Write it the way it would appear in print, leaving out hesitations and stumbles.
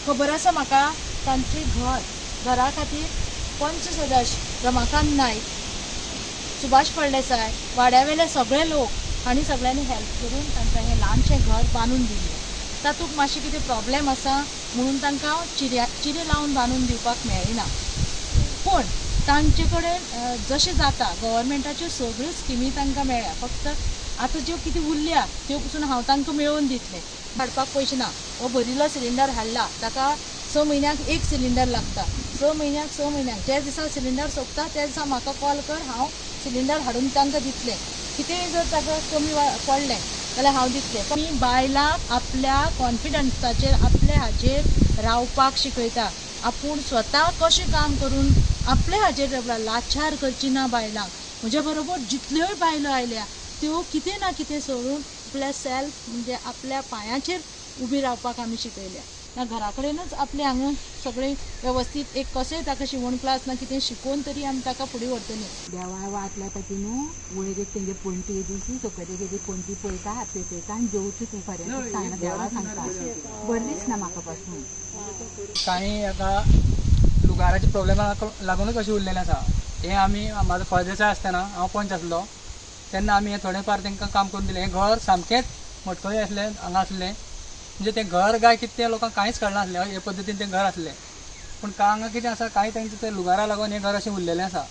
खबर आसा म्हाका, तांची घर घरा खातीर पंच सदस्य रमाकांत नायक, सुभाष फळदेसाय, वाड्यावेले सगळे लोक हांणी सगळ्यांनी हेल्प करून तांकां हें ल्हानशें घर बांदून दिल्लें. तातूंत मातशें कितें प्रॉब्लेम आसा म्हणून तांकां चिरे लावन बांदून दिवपाक मेळ्ळी ना. पूण तांचे कडेन जशें जाता गव्हर्मेंटाच्यो सगळ्यो स्किमी तांकां मेळ्ळ्या. फक्त आतां ज्यो कितें उरल्या त्यो पसून हांव तांकां मेळोवन दितलें. हाडपाक पयशे ना. हो भरिल्लो सिलिंडर हाडला, ताका 6 म्हयन्याक एक सिलिंडर लागता. 6 म्हयन्याक 6 म्हयन्याक ज्या दिसा सिलिंडर सोंपता त्या दिसा म्हाका कॉल कर, हांव सिलिंडर हाडून तांकां दितलें. कितेंय जर ताका कमी पडलें जाल्यार हांव दितलें. मी बायलांक आपल्या कॉन्फिडन्साचेर आपल्या हाजेर रावपाक शिकयता. आपूण स्वता कशें काम करून आपल्या हाजेर रावला, लाचार करची ना बायलांक. म्हज्या बरोबर जितल्योय बायलो आयल्या त्यो कितें ना कितें सोडून आपल्या सेल्फ म्हणजे आपल्या पांयाचेर उबी रावपाक आमी शिकयल्या. ना घरा कडेनच आपले हांगा सगळें वेवस्थीत एक कशेंय ताका शिवण क्लास ना कितें शिकोवन तरी आमी ताका फुडें व्हरतलीं. देवा वाटल्या ताची न्हू वयर एक तेंगे पणटी दिसली, सकयल एक पणटी पळयता, हात पेटयता आनी जेवचो तूं फाल्यां सांगना देवा सांगता, बरें दिसना म्हाका पासून. कांय आतां लुगाराच्या प्रॉब्लेमाक लागूनच अशें उरलेलें आसा. हें आमी म्हाजो फळदेसाय आसतना हांव पंच आसलो तेन्ना आमी हें थोडें फार तांकां काम करून दिलें. हें घर सामकेंच मटकळें आसलें, हांगा आसलें, म्हणजे तें घर काय कितें तें लोकांक कांयच कळनासलें, हे पद्दतीन तें घर आसलें. पूण हांगा कितें आसा, कांय तांचें तें लुगारा लागून हें घर अशें उरलेलें आसा.